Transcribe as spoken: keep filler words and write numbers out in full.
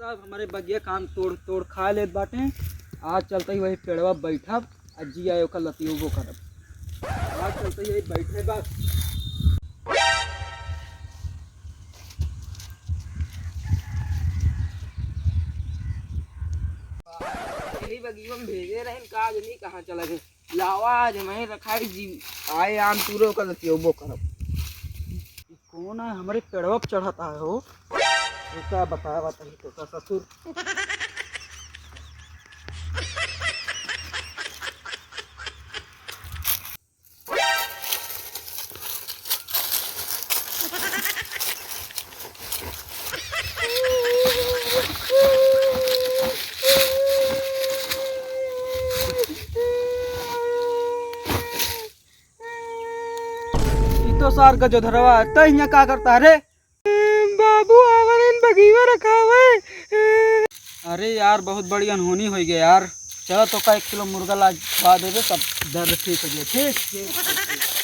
सब हमरे बगिया काम तोड़ तोड़ खा लेत बाटे। आज चलते ही वही पेड़वा बैठब, आ जिया ओकर लतियोबो करब। आज चलते ही वही बैठे बस। यही बगिया में भेजे रहन, का जनी कहाँ चला गए। लावा आज मैं रखाई जी, आए आम तूरे ओकर लतियोबो करब। ई कौन है हमरे पेड़वा पे चढ़त आए हो? रुका बतावा तही तो का ससुर। ई तो सार का जोधरवा है, तै हियाँ का करता है रे? बाबू, आवा ना, बगीवा रखावे। अरे यार, बहुत बड़ी अनहोनी होइ गया यार। चलो तो का एक किलो मुर्गा ला खवा देबे, तब दर्द ठीक हो जाए। ठीक, ठीक, ठीक, ठीक।